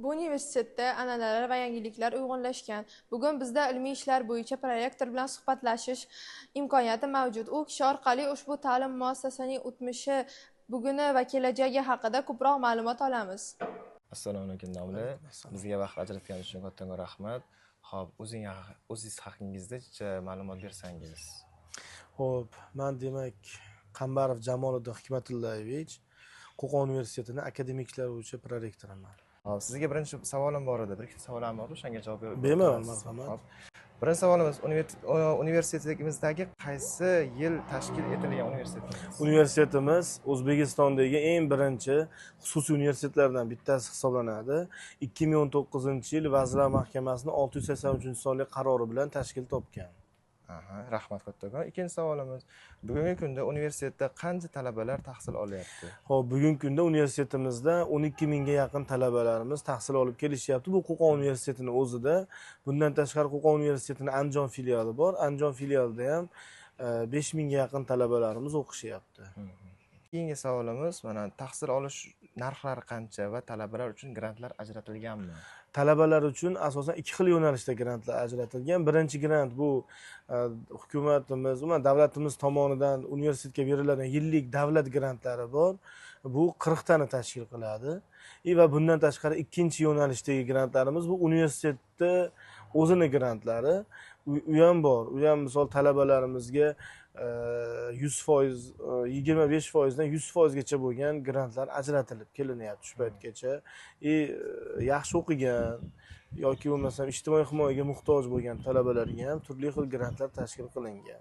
Bu universitetda an'analar va yangiliklar uyg'unlashgan. Bugun bizda ilmiy ishlar bo'yicha prorektor bilan suhbatlashish imkoniyati mavjud. U kishi orqali ushbu ta'lim muassasasining o'tmishi, buguni va kelajagi haqida ko'proq ma'lumot olamiz. Assalomu alaykum, domla. Bizga vaqt ajratganingiz uchun kattakon rahmat. Xo'p, o'zingiz haqingizda ma'lumot bersangiz. Xo'p, men demak Qambarov Jamoliddin Hikmatullayevich, Qo'qon universitetini akademiklar bo'yicha prorektoriman. Xo'p, sizga birinchi savolim bor edi. Bir ikkita savolim bor, o'shanga javob berib Bemalol, marhamat. Birinchi savolimiz, universitetimizdagi qaysi yil tashkil etilgan universitetimiz? Universitetimiz O'zbekistondagi eng birinchi xususiy universitetlardan bittasi hisoblanadi. 2019-yil Vazirlar Mahkamasining 683-sonli qarori bilan tashkil topgan. Aha, rahmat kattakon. Ikkinchi savolimiz, bugungi kunda universitetda qancha talabalar tahsil olyapti? Xo'p, bugungi kunda universitetimizda 12 mingga yaqin talabalarimiz tahsil olib kelishyapti. Bu Qo'qon universitetining o'zida. Bundan tashqari Qo'qon universitetining Andijon filiali bor. Andijon filialida ham 5 mingga yaqin talabalarimiz o'qishyapti. Keyingi savolimiz, mana tahsil olish narxlari qancha va talabalar uchun grantlar ajratilganmi? Talabalar uchun asosan ikki xil yo'nalishda grantlar ajratilgan. Birinchi grant bu hukumatimiz, umuman davlatimiz tomonidan universitetga beriladigan yillik davlat grantlari bor. Bu 40 tani tashkil qiladi. Va bundan tashqari ikkinchi yo'nalishdagi grantlarimiz bu universitetda o'zini grantlari. U ham bor. U ham misol talabalarimizga 100%, 25%dan 100%gacha bo'lgan grantlar ajratilib kelinyapti shu paytgacha. Yaxshi o'qigan yoki bo'lmasam ijtimoiy himoyaga muhtoj bo'lgan talabalarga ham turli xil grantlar tashkil qilingan.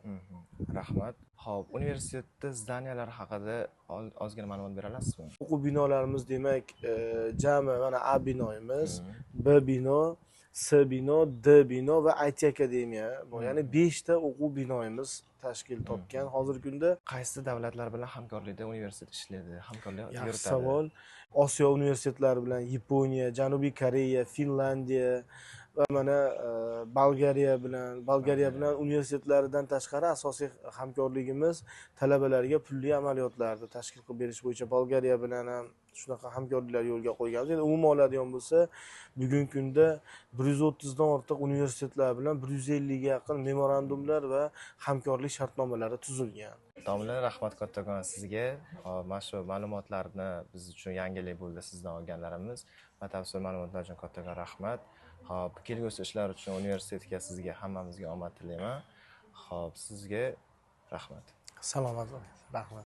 Rahmat. Xo'p, universitetda zdaniyalar haqida ozgina ma'lumot bera olasizmi? O'quv binolarimiz demak, jami mana A binoyimiz, B bino, C bino, D bino va IT akademiya bor. Ya'ni 5 ta o'quv binoyimiz tashkil topgan hozirgi kunda. Qaysi davlatlar bilan hamkorlikda universitet ishlaydi? Hamkorlik Yaxshi yuritadi? savol. Osiyo universitetlari bilan Yaponiya, Janubiy Koreya, Finlandiya va mana Bolgariya bilan universitetlaridan tashqari asosiy hamkorligimiz talabalarga pulli amaliyotlarni tashkil qilib berish bo'yicha Bolgariya bilan ham shunaqa hamkorliklar yo'lga qo'yganmiz. Endi umuman oladigan bo'lsa, bugungi kunda 130 dan ortiq universitetlar bilan 150 ga yaqin memorandumlar va hamkorlik shartnomalari tuzilgan. Domla, rahmat kattakon sizga. Hop, mana shu ma'lumotlarni biz uchun yangilik bo'ldi sizdan olganlarimiz. Batafsil ma'lumotlar uchun kattakon rahmat. Hop, kelgusi ishlar uchun universitetga, sizga, hammamizga omad tilayman. Hop, sizga rahmat. Salomat bo'ling. Rahmat.